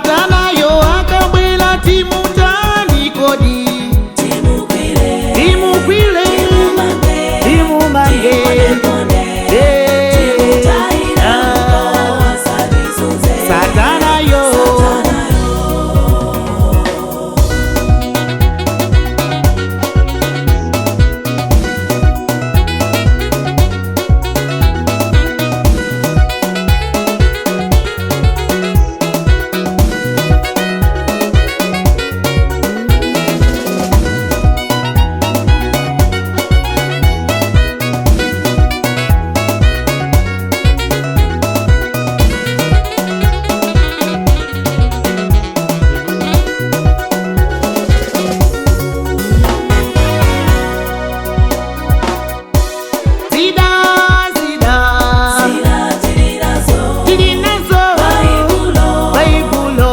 Satana yo akabwela timutani kodi. Timugwile, timumange, ah, Satana yo. Zida, zida, tili nazo Baibulo.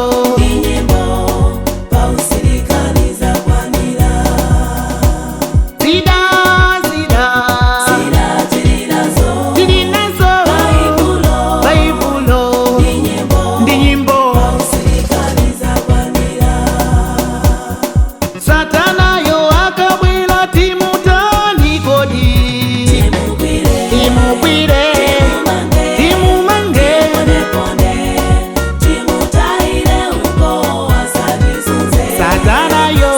Zida, zida, tili nazo Baibulo ndi nyimbo. Satana yo akabwela timutani kodi. Timugwire, timumange, Satana yo.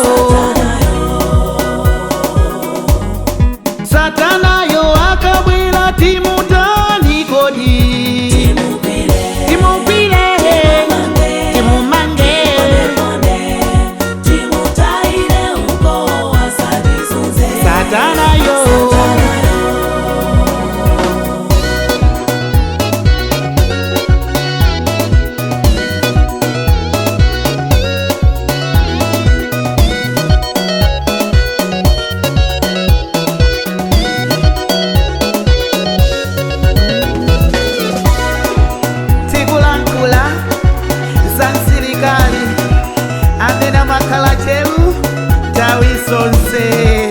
Satana yo akabwela timutani kodi. Timugwire, timumange, Satana yo. Tikulankhula za msilikali amene amakhala chelu nthawi zonse.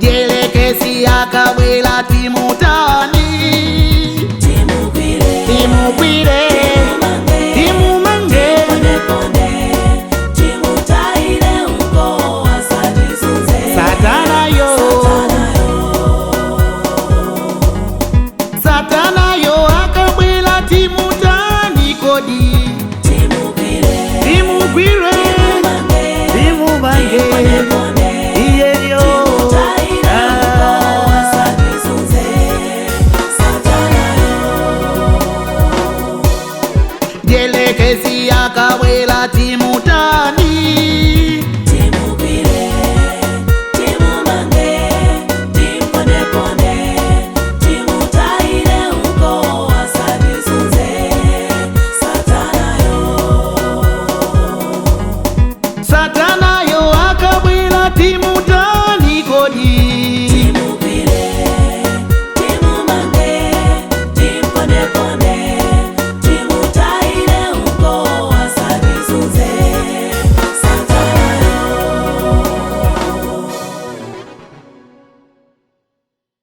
Dyelekezi akabwela timutani. Timugwire, timumange, Satana yo. Satana yo akabwela timutani kodi. Timugwire,